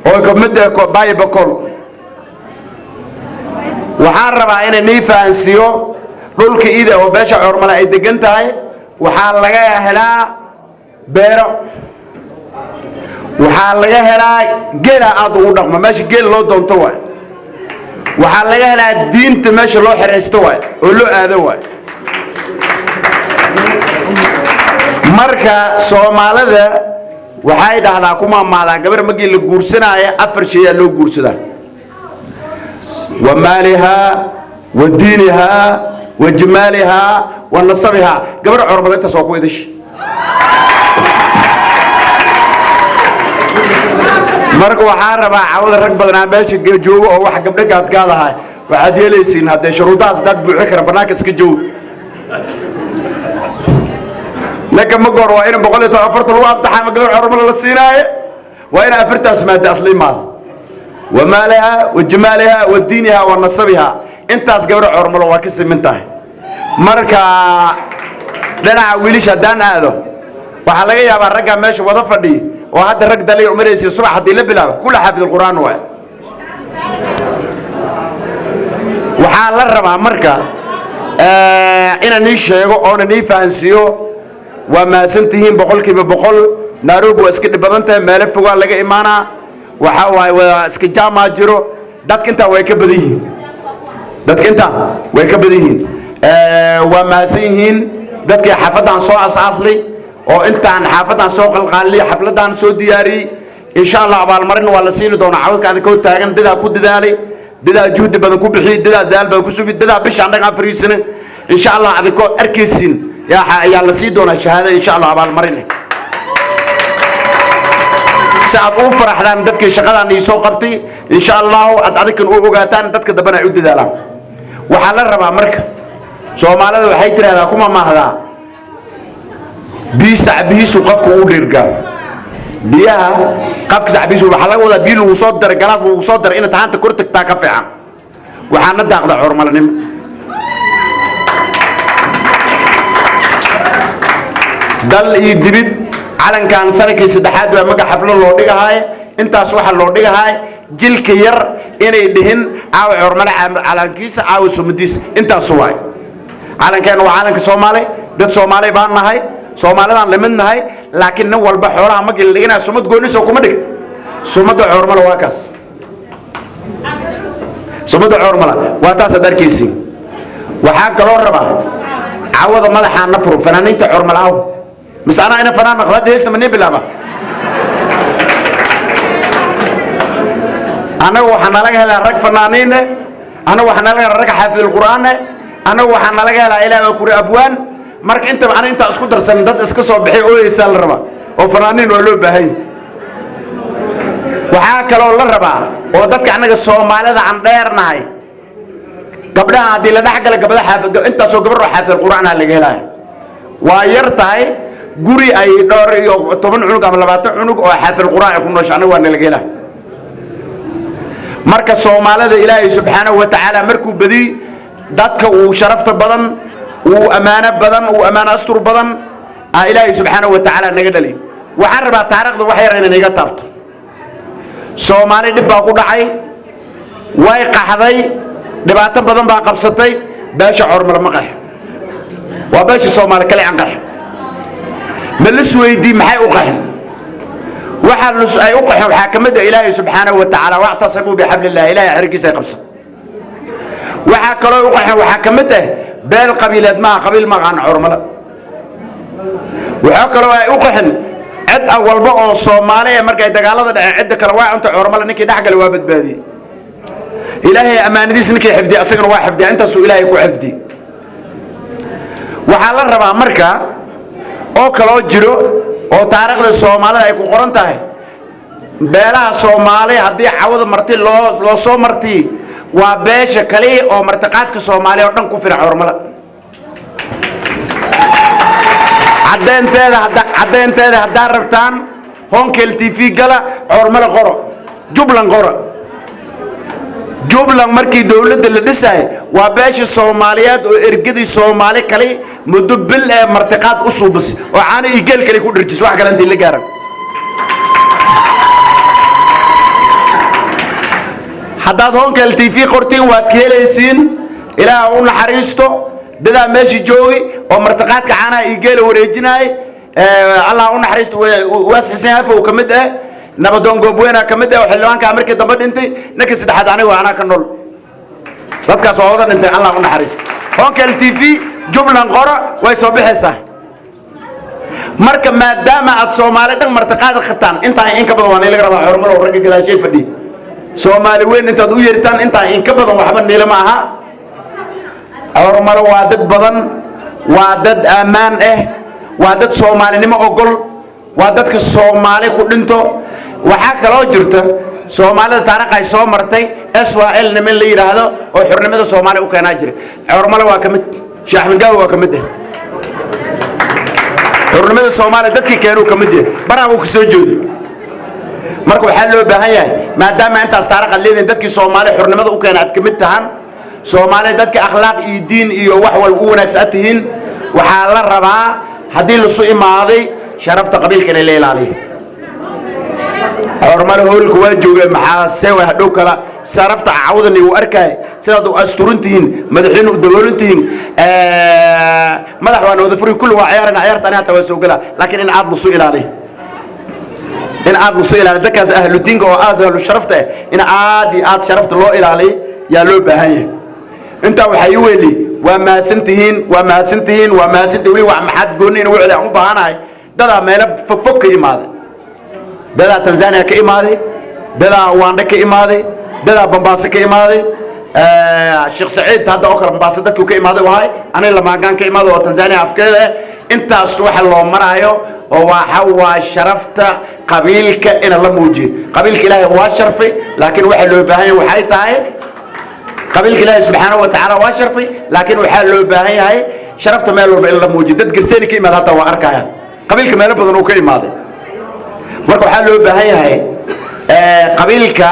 oo ay ka mid tahay Baayibakol. Waxaan rabaa inay nii fahansiiyo dhulka ida oo beesha Coormale ay degan tahay. Waxaa laga helaa beero, waxaa laga helaa geela aad ugu dhaqmo, meesha geel loo doonto waay. Waxaa laga helaa diinta, meesha loo xeraysto waay oo loo aado waay. Marka Soomaalida waxay dhahdaa, kuma maadaan, gabar markii la guursanaayo afar shay aa loo guursadaa: wa maalihaa, wa diinihaa, wa jamaalihaa, wa nasabihaa. Gabar Coormale intaas waa ku idish. Marka waxaa rabaa cawada rag badanaa meesha joogo oo wax gabdho gaadgaad ahay, waxaad yeelaysiin haddee shuruudahaas haddaad buuxi kara, bannaanka iska joog. Ninka ma goor waa in 140 lagu amtaxaama gabar Coormale la siinaaye, waa in afartaas maada asla imaado: wa maaliha, wa jamaaliha, wa diiniha, wa nasabiha. Intaas gabar Coormalo waa ka siman tahay. Marka dhinaca wiilisha haddaan aado, waxaa laga yaabaa raggaa meesha wada fadhiya oo hadda rag daliya umaraysa, subax haddii la bilaabo kula xaafid alqur'aan waay. Waxaa la rabaa marka inaan nii sheego oona nii fahansiiyo, waa mahadsantihiin 100%. Nairobi waa iska dhib badan tahay, meelo fogaa laga imaanaa, waxaa waaye waa iska jaamaa jiro. Dadka intaa way ka badan yihiin, dadka intaa way ka badan yihiin. Waa mahadsan yihiin dadkii xaafaddan soo asaasay oo intaan xaafaddan soo qalqaaliyay, xafladdan soo diyaariyey. Insha Allah abaalmarin waa la siini doonaa. Cawdka adikoo taagan dadaa ku dadaalay, dadaa juhdi badan ku bixiyey, dadaa dadaal badan ku subi, dadaa bishaan dhan afariisana, insha Allah adikoo arkaysiin yaa ayaa la sii doonaa shahaada, insha Allah, abaalmarin si aad u faraxdaan dadkii shaqadan ii soo qabtay. Insha Allahu aad adikan u ogaataan dadka dambena ay u dadaalaan. Waxaa la rabaa marka, Soomaalida waxay tidhahdaa, kuma mahdaa, biyo sacbihiisu qofku uu dhirgaa. Biyaha qofka sacbihiisu waxaa laga wadaa biyo lagu soo daray, galaas lagu soo daray, inaad haanta kor tagtaa ka fiican. Waxaana daaqda Coormalanimo. Dal iyo dibid calankan sanadkii saddexaad waa maga xaflo loo dhigahaay. Intaas waxaa loo dhigahaay jilka yar inay dhihin caawa Coormale calankiisa, caawa sumadiisa. Intaas waay. Calankeena waa calanka Soomaali, dad Soomaali baan nahay, Soomaalidaan lamid nahay, laakiin nin walba xoolaha markii la dhiganaya sumad gooniso kuma dhigta. Sumadda Coormala waa kaas. Sumadda Coormala waa taas aad arkaysiin. Waxaa kaloo rabaa cawada madaxaa na furo fanaaniinta Coormala aw mise anaa ina fanaan naqdo hadda heesta ma nii bilaaba. Annaga waxaa nalaga helaa rag fanaaniine, annaga waxaa nalaga helaa rag xaafidulqur'aane, annaga waxaa nalaga helaa ilaah baa kuri abwaan. Marka intaba ana intaa isku darsan dad iska soo bixi ooyeysaa la rabaa oo fanaaniin waa loo baahan yahay. Waxaa kaloo la rabaa oo dadka annaga Soomaalida aan dheernahay, gabdhaha haddii la dhex gala gabdha xaafid, intaasoo gabar oo xaafidulqur'aanha laga helaayo. Waa yar tahay guri ay dhowr iyo toban cunug ama 20 cunug oo xaafidulqur'aan ay ku noosha, annaga waa nalaga helaa. Marka Soomaalida Ilaahay subxaanahu wa tacaala markuu badiy dadka uu sharafta badan, uu ammaano badan, uu ammaano astur badan aa Ilaahay subxaanahu wa tacaala naga dhalay. Waxaan rabaa taariikhda wax yar inay iga taabto. Soomaali dhib baa ku dhacay, way qaxday, dhibaato badan baa qabsatay. Beesha Coormala ma qax, waa beesha Soomaali kale aan qax. Ma lis weydii maxay u qaxin? Waxa lus ay u qaxeen waxaa ka mid ah Ilaahay subxaanahu wa tacaala wactasimuu bixablillahi, Ilaahay xirigiisa ay qabsatay. Waxaa kaloo u qaxeen waxaa ka mid ah beel qabiileed maaha, qabiil ma aqaan Coormala. Waxaa kaloo ay u qaxeen cid ah walba oo Soomaali ee markay dagaalada dhaceen cidda kale waa cunta, Coormala ninkii dhex galay waa badbaadiyey. Ilaahay ammaanadiis ninkii xifdiyey asagana waa xifdiya, intaasuu Ilaahay ku xifdiyey. Waxaa la rabaa marka oo kaloo jiro oo taariikhda Soomaalida ay ku qoran tahay, beelaha Soomaali haddii cawada marti loo soo marti waa beesha kaliya oo martiqaadka Soomaaliya oo dhan ku filan Coormala. Caddeynteeda haddaad rabtaan Honkel TV gala, Coormala qoro, Jubbaland qoro. Jubbaland markii dowladda la dhisay waa beesha Soomaaliyeed oo ergadii Soomaali kale muddo bil ee martiqaad u suubis oo caano iyo geel kale ku dhirjis, wax kale intii la gaaran. Haddaad Honkel TV qortiin waad ka helaysiin. Ilaah u naxariisto dadaa meesha joogi oo martiqaadka caanaha iyo geela wareejinaay. Allah u naxariisto Waas Xuseen Hafow ka mid ah, Nabadoon Goobweyna ka mid ah oo xildhibaankaa markii dambe dhintay. Ninka saddexaad aniga anaa ka nool, dadkaas waa wada dhintay, Allah u naxariisto. Honkel TV Jubbaland qoro, way soo bixaysaa. Marka maadaama aad Soomaali dhan martiqaad qabtaan, intaan in ka badan waa niilaga rabaa xormada oo ragga gadaashay fadhiya. Soomaali weyn intaad u yeertaan intaan in ka badan waxba niila ma aha. Coormalo waa dad badan, waa dad ammaan ah, waa dad Soomaalinimo ogol, waa dadka Soomaali ku dhinto. Waxaa kaloo jirta Soomaalida taariikh ay soo martay SYL niman la yidhaahdo oo xornimada Soomaaliya u keenaa jira. Coormalo waa ka mid, Sheekh Axmed Gaawi waa ka mid ah xornimada Soomaaliya dadkii keenuu ka mid yahay, baraha uu ka soo jeedo. Marka waxaa loo baahan yahay maadaama intaas taariikh aad leedihin, dadkii Soomaaliya xornimada u keena aad ka mid tahan, Soomaaliya dadka akhlaaq iyo diin iyo wax walba u wanaagsan aad tihiin, waxaa la rabaa haddii lasu imaaday sharafta qabiilka inay la ilaaliyo. Coormale hoolka waa jooge, maxaa see way hadhow kala sharafta cawdan uu arkay sidaad u asturan tihiin, madaxiina u daboolan tihiin, madax waan wada furi, kulli waa ciyaarana ciyaarta ani hataa waa soo galaa, laakiin in aad lasu ilaaliyo, in aad lasu ilaaliyo dadkaas ahlu diinka oo aad ahlu sharafta ah, in aad iyo aad sharafta loo ilaaliyo yaa loo baahan yahay. Intaa waxaa ii weli waa mahadsantihiin, waa mahadsantihiin, waa mahadsantihiin. Weli waa maxaad goonni in wicli aan u baahanahay. Dadaa meelo fogfog ka imaaday, dadaa Tanzania ka imaaday, dadaa Uganda ka imaaday, dadaa Bambaaso ka imaaday. Sheekh Saciid hadda oo kale Bambaaso dadkuu ka imaaday wahay, aniga Lamaangaan ka imaaday oo Tanzania afkeeda ah. Intaas waxa loo maraayo oo waxa waa sharafta qabiilka ina la muujiyo. Qabiilka Ilaahay waa sharfay, laakiin waxa loo baahan yahay waxay tahay qabiilka Ilaahay subxaanahu wa tacaala waa sharfay, laakiin waxaa loo baahan yahay sharafta meel walba in la muujiyo. Dad Garseeni ka imaada hataa waa arkayaan qabiilka meelo badan uu ka imaaday. Marka waxaa loo baahan yahay qabiilka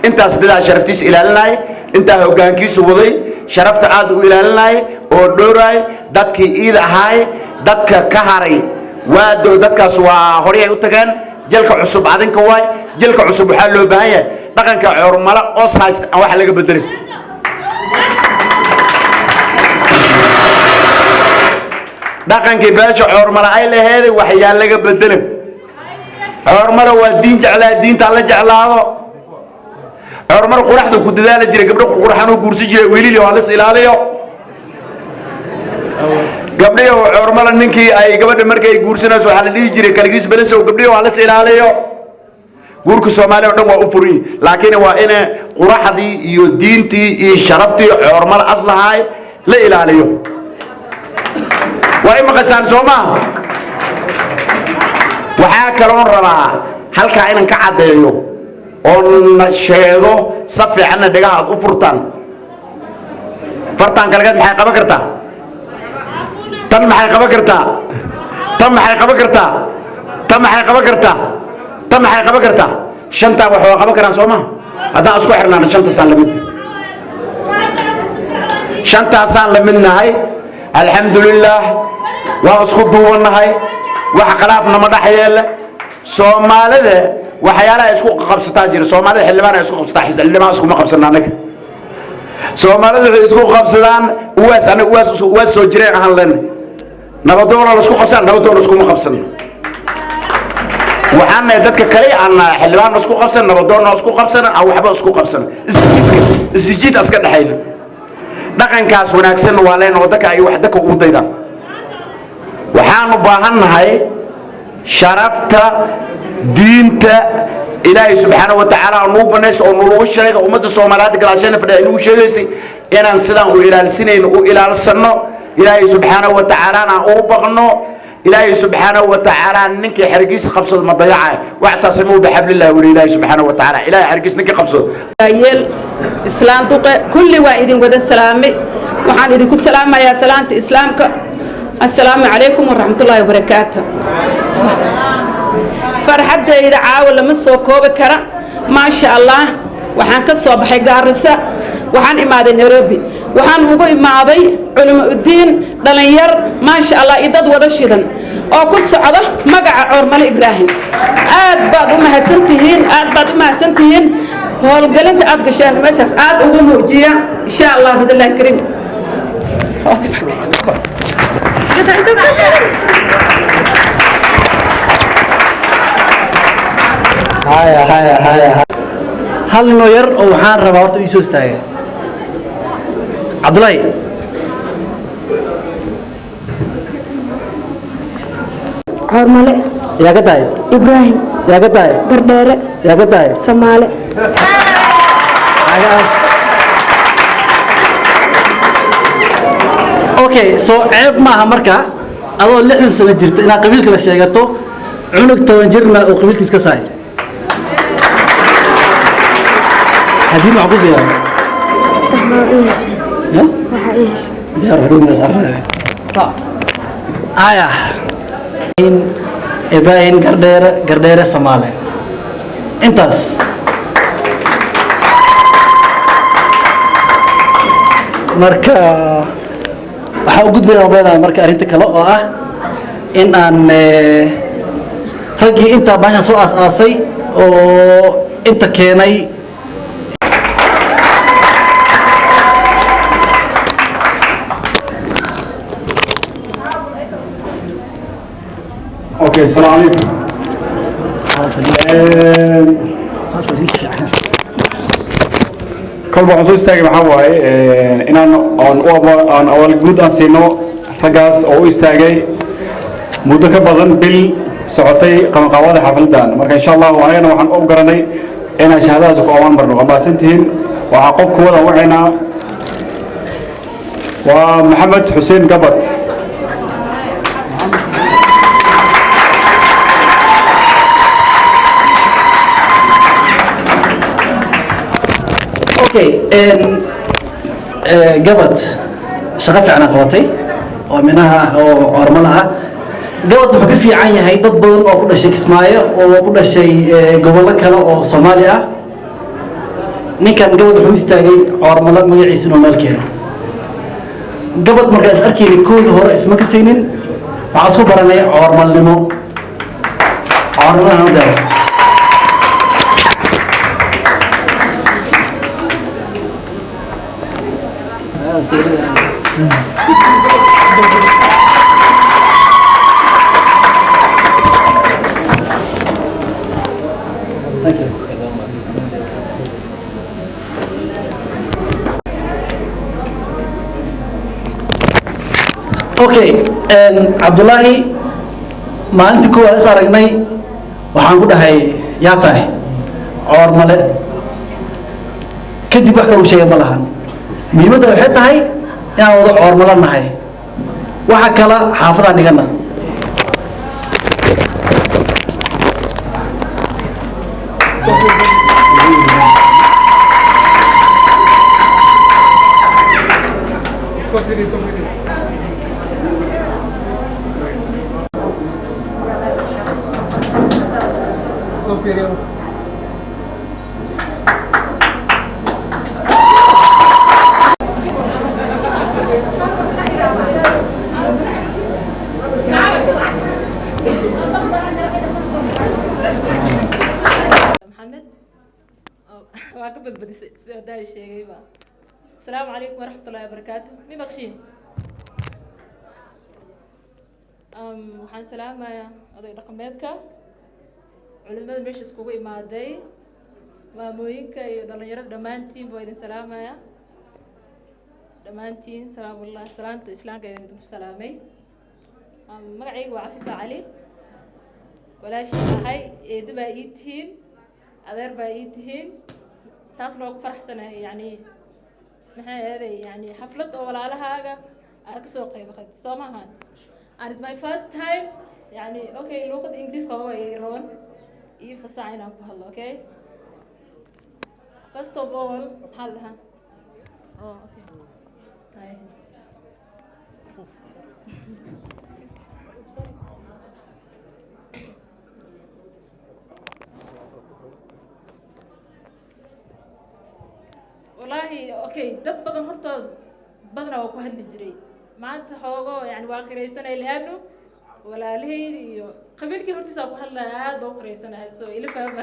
intaas dadaa sharaftiisa ilaalinaya, intaa hoggaankiisu waday sharafta aad u ilaalinaya oo dhowraay dadkii iid ahaay, dadka ka haray waado dadkaas waa horay ay u tageen. Jelka cusub adinka waay, jelka cusub waxaa loo baahan yahay dhaqanka Coormala oos haysta aan wax laga bedelin. Dhaqankii beesha Coormala ay laheeday waxyaa laga bedelin. Coormale waa diin jeclaa, diinta la jeclaado. Coormale quraxda ku dadaali jiray, gabdho qurxan u guursan jiray, wiilil waa las ilaaliyo. Gabdhihi Coormale ninkii ay gabadha markay guursanayso waxaa la dhihi jiray kaligiis belisow. Gabdhihi waa las ilaaliyo. Guurka Soomaaliya oo dhan waa u furin, laakiin waa in quraxdii iyo diintii iyo sharaftii Coormale as lahaay la ilaaliyo. Waa i maqasaan, soo maaha? Waxaa kaloon rabaa halkaa inaan ka caddeeyo oon sheego sa fiicanna dhegaha aad u furtaan. Fartaan kalegeed maxay qaban kartaa? Tan maxay qaban kartaa? Tan maxay qaban kartaa? Tan maxay qaban kartaa? Tan maxay qaban kartaa? Shantaa wax waa qaban karaan, soo maha? Haddaan isku xirnaana shantaasaan lamid, shantaasaan la mid nahay. Alxamdulilaah, waan isku duubannahay, wax khilaafna ma dhex yeele. Soomaalida waxyaalaha isku qabsataa jira. Soomaalida xildhibaan ay isku qabsataa, xildhibaan iskuma qabsana anaga. Soomaalida waxay isku qabsadaan uwaas. Anaga uwaas, uwaas soo jireen ahaan lena. Nabadoona la isku qabsaan, nabadoona iskuma qabsano. Waxaan nahay dadka kale aan xildhibaan isku qabsan, nabadoonna isku qabsan, aan waxba isku qabsan. Isjiidka isjiid aska dhexayna, dhaqankaas wanaagsan waa leen oo dadka ay wax dadka ugu daydaan. Waxaan u baahan nahay sharafta diinta Ilaahay subxaana wa tacaala nuu banayso oo nuugu sheega ummadda Soomaaliyeed galaashana fadhiya inuu sheegaysay inaan sidaan u ilaalsinayno u ilaalsano, Ilaahay subxaana wa tacaalaana u baqno. Ilaahay subxaana wa tacaala ninkii xergiis qabsado ma dayacay. Wactasimuu bixablillahi wali Ilaahay subxaana wa tacaala, Ilaahay xergiis ninkii qabsado. Yeel islaan duqe kulli waa idin wada salaamay. Waxaan idinku salaamayaa salaanta Islaamka: assalaamu calaykum waraxmatullaahi wabarakaatu. Farxaddayda caawa lama soo koobi kara. Maasha Allah, waxaan ka soo baxay Gaarisa, waxaan imaaday Nairobi, waxaan ugu imaaday culimo udiin, dhalinyar, maasha Allah, iyo dad wada shidan oo ku socda magaca Coormale Ibraahim. Aad baad u mahadsantihiin, aad baad u mahadsantihiin. Howlgelinta aad gasheen meeshaas aad ugu muujiya, insha Allah bidillahi kariim. Haya haya haya, hal ninoo yar oo waxaan rabaa horta ii soo istaaga, Cabdullaahi. Coormale. Yaa ka tahay? Ibraahim. Yaa ka tahay? Gardheere. Yaa ka tahay? Soomaale. Okay, so ceeb maaha marka adoo 60 sano jirta inaad qabiilka la sheegato, cunug 10 jirna oo qabiilkiis ka sahay. Haddii maxaa ku siiyaa? Diyaar hadhow arnaa. Aya Ibraahim Gardheere, Gardheere Samaale, intaas. Marka waxaa u gudbaya leedahay marka arrinta kale oo ah in aan raggii intaa baashan soo aas-aasay oo inta keenay. Okay, السلام عليكم. Kolba waxaan soo istaagay maxaa waaye inaan aan u aan awaal guud aan siino raggaas oo u istaagay muddo ka badan bil socotay qabanqaabada xafladan. Marka insha Allah anagana waxaan u garanay inaan shahaadadaas ku amaan marno. Waa mahadsantihiin. Waxaa qof kuwada wacaynaa waa Maxamed Xuseen Gabad. Okay, gabad shaqo fiican aad qabatay oo minaha oo ormalaha. Gabad wuxuu ka fiican yahay dad badan oo ku dhashay Kismaayo oo ku dhashay gobollo kale oo Soomaali ah. Ninkan gabad wuxuu istaagay Coormalo magaciisa inuu meel keeno. Gabad markaa is arkayna kooda hore isma kasaynin, waxaan isku baranay coormalnimo. Coormalana deero. Thank you. Okay, Cabdullaahi, maalintii koowaad is aragnay waxaan ku dhahay, "Yaa tahay?" "Coor male." Kadib wax kaluu sheegay ma lahan. Muhiimadda waxay tahay inaan wada coormalo nahay, waxa kala xaafadaan dhigana. Maxamed waa ka badbadisay si hadaa sheegayba. Asalaamu calaykum waraxmatullahi wabarakaatu. Mi maqshiin? Waxaan salaamayaa oday dhaqameedka, culimada meesha iskugu imaaday, maamooyinka iyo dhalinyarada. Dhammaantiin baa idin salaamaya dhammaantiin. Salaamullah, salaanta islaamka idinku salaamay. Magacayga waa Cafifa Cali. Walaashii ahay, eedo baa ii tihiin, adeer baa ii tihiin. Taasna waa ku faraxsanahay. Yani maxay ahaday, yani xaflad oo walaalahaaga aad kasoo qayb qad soo maahan, and it's my first time. Yani okay, luuqada Ingiriiska waa ii roon, ii fasaxa inaan ku hadlo. Okay, first of all, maxaa la dhahaa? Oh, okay. Hi. Sorry. Wallaahi, okay, dad badan hortood badanaa waa ku hadli jiray. Maanta xoogo yani waa qiraysanay, liano walaalahayda iyo qabiilkii hortiisa ku hadlaya, aad baa u qiraysanahay, so ila fahma.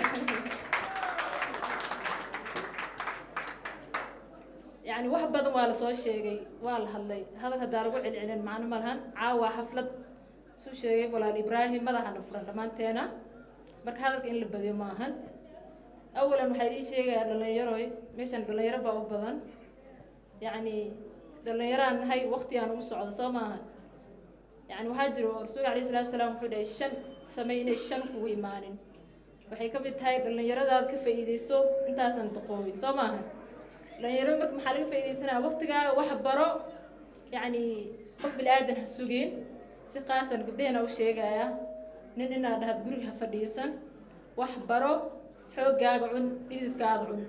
Yani wax badan waa lasoo sheegay, waa la hadlay. Hadal haddaa lagu celcelin macno ma lahan. Caawa xaflad suu sheegay walaal Ibraahim, madaxana furan dhammaanteena. Marka hadalka in la badiyo ma ahan. Awalan, waxaa idiin sheegayaa dhalinyaroy, meeshan dhalinyaro baa u badan. Yacni dhalinyaraan nahay, waqti aan ugu socdo soo maaha. Yani waxaa jiro oo Rasuulka alayhi salatu wasalaam wuxuu dhahay, shan samey inay shan kugu imaanin. Waxay ka mid tahay dhalinyaradaad ka faa'iideyso intaasan duqoobin, soo maaha? Dhalinyarada marka maxaa laga faa'iideysanaya? Waqtigaaga wax baro, yacni qof bini aadan ha sugin. Si qaasan gabdhahena u sheegaya, nin inaad dhahad guriga ha fadhiisan, wax baro, xooggaaga cun, dhididkaada cun.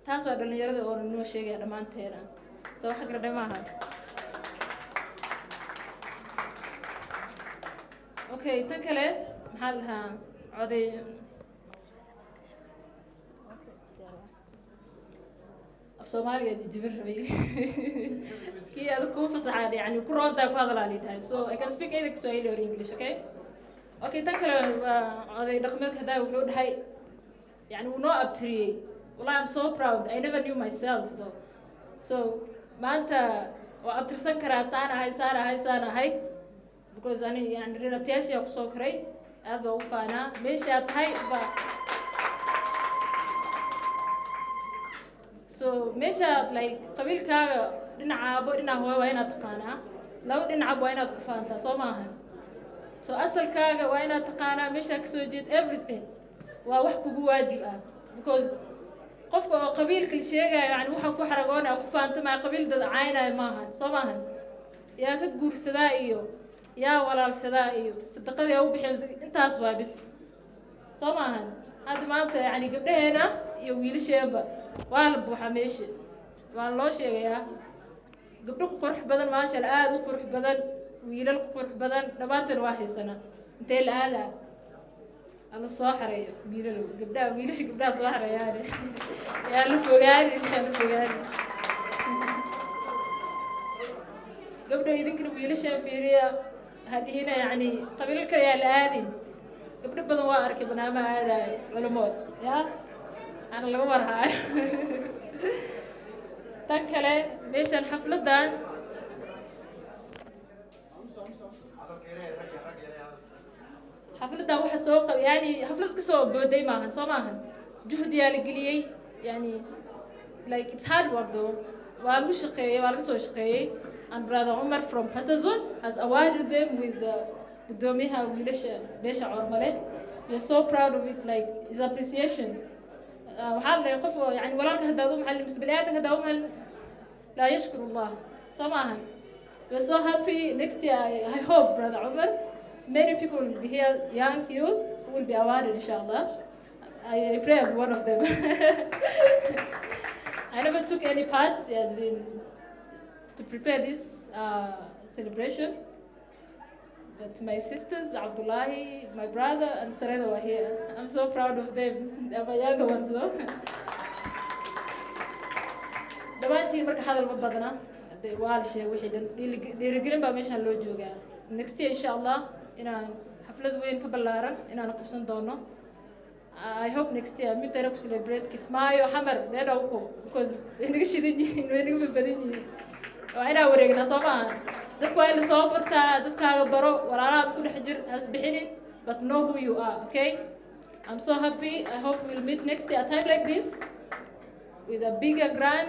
Taas waa dhalinyarada oo noo sheegaya dhammaanteena. Soo wax gardhe maaha. Okay, tan kale maxaa la dhahaa? Coday af Soomaaliga jijibin rabay kii aad kuu fasaxaan, yani ku roontaa ku hadalaa tahay. So I can speak either Kiswahili or English. Okay, tan kale waa oday dhaqameedka. Hadaa wuxuu dhahay, yani wuu noo abtiriyey. Wallahi, I'm so proud. I never knew myself though. So maanta waa abtirsan karaa, saan ahay, saan ahay, saan ahay, because ani yani reer abtiyaashiyaa kusoo koray. Aad baa ugu faanaa meeshaa tahay ba. So meeshaad like qabiilkaaga, dhinaca aabo, dhinaca hooyo, waa inaad taqaanaa. Laba dhinacab waa inaad ku faantaa, soo maahan? So asalkaaga waa inaad taqaanaa, meeshaa kasoo jeed, everything. Waa wax kugu waajib ah, because qofka oo qabiilka la sheegayo, yani waxa ku xaragoonaya, ku faantamaya, qabiil dad caynaya maahan, soo maahan? Yaa ka guursadaa iyo yaa walaalsadaa iyo sadaqadii u bixiya, intaas waa bis, soo maahan? Hadda maanta yani gabdhaheena iyo wiilasheenba waa la buuxaa meesha, waa loo sheegayaa. Gabdho ku qurux badan, maasha Allah, aada u qurux badan, wiilal ku qurux badan, dhammaanteen waa haysanaa. Intee la aadaa? Alla soo xareeyo wiilalow, gabdhaha, wiilasha, gabdhaha soo xareeyaane. Yaa la fogaani, yaa la fogaani. Gabdho, idinkana wiilashaan fiiriya, ha dhihina yacni qabiilo kale yaa la aadin. Gabdho badan waa arkay banaamaha aadaayo, culumood ya ana laga warhaayo. Tan kale, meeshan xafladdan waxa soo qab, yani xaflad iska soo booday maahan, soo maahan? Juhdiyaa la geliyey, yani like it's hard work though. Waa lagu shaqeeyey, waa laga soo shaqeeyey, and Brother Umar from Patazon has awarded them with the gudoomiyaha wiilasha beesha Coormale. We are so proud of it, like his appreciation. Waxaa la dhahay qof oo yani walaalka haddaad u macalin mise bani aadamka haddaad u macalin laa yashkur Allah, soo ma ahan? We are so happy. Next year, I hope, Brother Umar, many people will be here, young youth will be awarded, inshallah. I pray I'm one of them. I never took any part as in to prepare this celebration, but my sisters, Abdullahi, my brother, and Sareda were here. I'm so proud of them. They're my younger ones, though. Dhammaantiin marka hadal ma badna. Dee waa la sheegay wixii dhan. Dhiirigelin baa meeshaan loo joogaa. Next year, insha Allah, inaan xaflad weyn ka ballaaran inaan qabsan doono. I hope next year mid dara ku celebrate Kismaayo, Xamar, Dheedhowko, because way naga shidan yihiin, way naga badan yihiin. Waa inaa wareegnaa, soo maaha? Dadku waa in lasoo bartaa, dadkaaga baro, walaalaha ku dhex jir, has bixinin, but know who you are, okay? I'm so happy. I hope we'll meet next year a time like this with a bigger grand,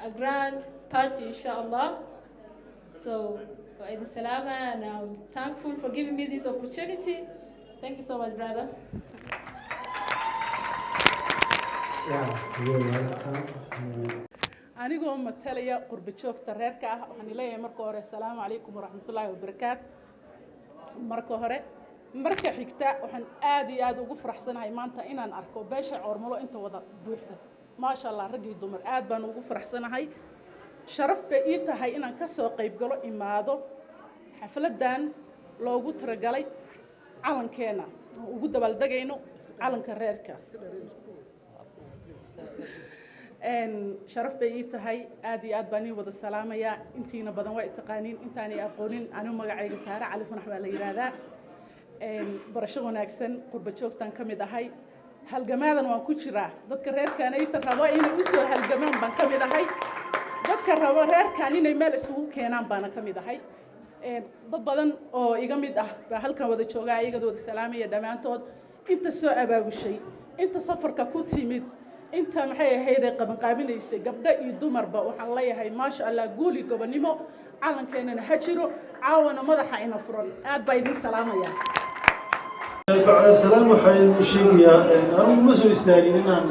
a grand party, inshallah. So waa idin salaama, and I'm thankful for giving me this opportunity. Thank you so much, brother. Yeah, you're welcome. Anigoo matalaya qurba joogta reerka ah, waxaan leeyahay marka hore asalaamu calaykum waraxmatullaahi wabarakaatu marka hore. Marka xigta, waxaan aad iyo aad ugu faraxsanahay maanta inaan arko beesha Coormalo inta wada buuxda, maasha Allah, rag iyo dumar, aad baan ugu faraxsanahay. Sharaf bay ii tahay inaan ka soo qayb galo, imaado xafladan loogu talagalay calankeena oo ugu dabaaldegayno calanka reerka. Sharaf bay ii tahay, aad iyo aad baan ii wada salaamayaa. Intiina badan waa taqaaniin, intaanay aqoonin, anigu magacayga Saare Cali Fanax baa la yidhaahdaa. Barasho wanaagsan. Qurba joogtaan ka mid ahay, halgamaadan waan ku jiraa. Dadka reerkanayta rabo inay usoo halgamaan baan ka mid ahay, dadka rabo reerkan inay meel isugu keenaan baana ka mid ahay. Dad badan oo iga mid ah baa halkan wada jooga, ayagada wada salaamaya dhammaantood, inta soo abaabushay, inta safarka ku timid, inta maxay ahayd ay qabanqaabinaysay, gabdho iyo dumarba. Waxaan leeyahay maasha Allah, guuli gobonimo, calankeenana ha jiro, caawana madaxa ina furan. Aad baa idin salaamaya. Bacda salaam, waxaa idin sheegayaa, anigu ma soo istaagin inaan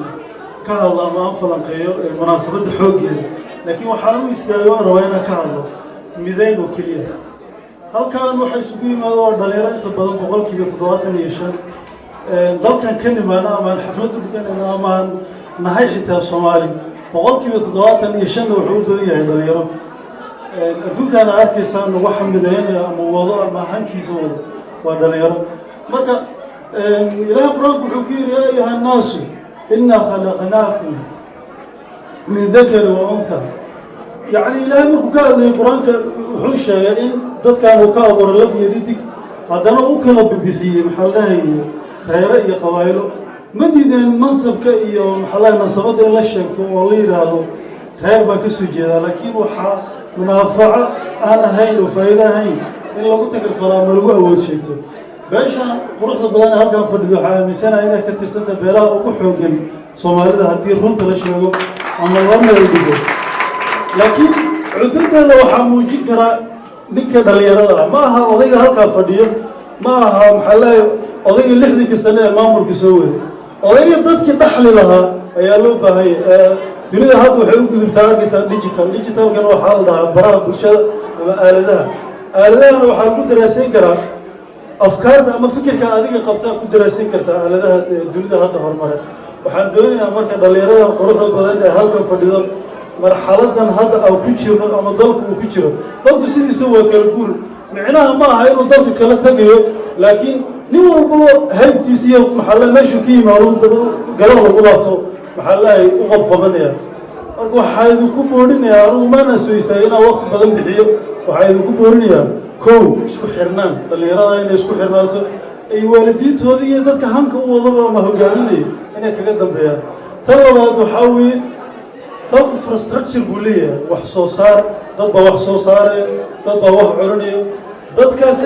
ka hadlo ama aan falanqeeyo munaasabadda xooggeeda, laakiin waxaan u istaagay waan rabaa inaan ka hadlo mideyn oo keliya. Halkan waxa isugu yimaado waa dhalinyaro inta badan, 75% dalkan ka nimaano ama aan xaflad u dhiganayno ama aan nahay xitaa Soomaali, 75%-na wuxuu u badan yahay dhalinyaro. Adduunkaana arkaysaan waxa mideynaya ama wado ama hankiisa wado waa dhalinyaro. Marka Ilaah Qur-aanku wuxuu ku yidhi: "يا أيها الناس إنا خلقناكم من ذكر وأنثى." Yacni Ilaahay markuu ka hadlayay Qur-aanka wuxuu sheegay in dadkan uu ka abuuray lab iyo dhidig, haddana u kala bibixiyey, maxaa la dhahaye, reere iyo qabaayilo. Ma diideen mansabka iyo, maxaa la dhahay, nasabadda in la sheegto oo la yidhaahdo reer baan ka soo jeedaa, laakiin waxaa munaafaco aan ahayn oo faa'iido ahayn in lagu takrifalo ama lagu awood sheegto. Beeshaan quruxda badan ee halkan fadhido waxaa aaminsanahay inay ka tirsanta beelaha ugu xooggan Soomaalida haddii runta la sheego ama loo meel dhigo, laakiin cuddadeeda waxaa muujin karaa ninka dhallinyarada ah. Ma aha odayga halkaa fadhiyo, ma aha, maxaa leeyahay, odayga 60-ka sane ee maamulka soo waday. Odayga dadkii dhaxli lahaa ayaa loo baahanya. Dunida hadda waxay u gudubtaa, arkaysaa, digital. Digitalkana waxaa la dhahaa baraha bulshada ama aaladaha. Aaladahana waxaa lagu daraasayn karaa afkaarta ama fikirka adiga qabtaa, ku daraasayn kartaa aaladaha dunida hadda horumare. Waxaan doonaynaa marka dhallinyaradan quruxda badan ee halkan fadhido, marxaladan hadda aan ku jirno ama dalku uu ku jiro, dalku sidiisa waa kala guur. Micnaha ma aha inuu dalka kala tagayo, laakiin nin walbaba haybtiisa iyo, maxaa la, meeshuu ka yimaado daba gadaal lagu laabto, maxaa lahay, u qabqabanaya. Marka waxaa idinku boorinayaa, anigu maana soo istaagay inaan waqti badan bixiyo, waxaa idinku boorinayaa kow, isku xirnaan. Dhallinyarada inay isku xirnaato, ay waalidiintooda iyo dadka hanka u wadaba ama hogaaminaya inay kaga dambeeyaan. Tan labaad waxaa weeye, dalku infrastructure buu leeyahay, wax soo saar, dad baa wax soo saaraya, dad baa wax culinaya, dadkaas.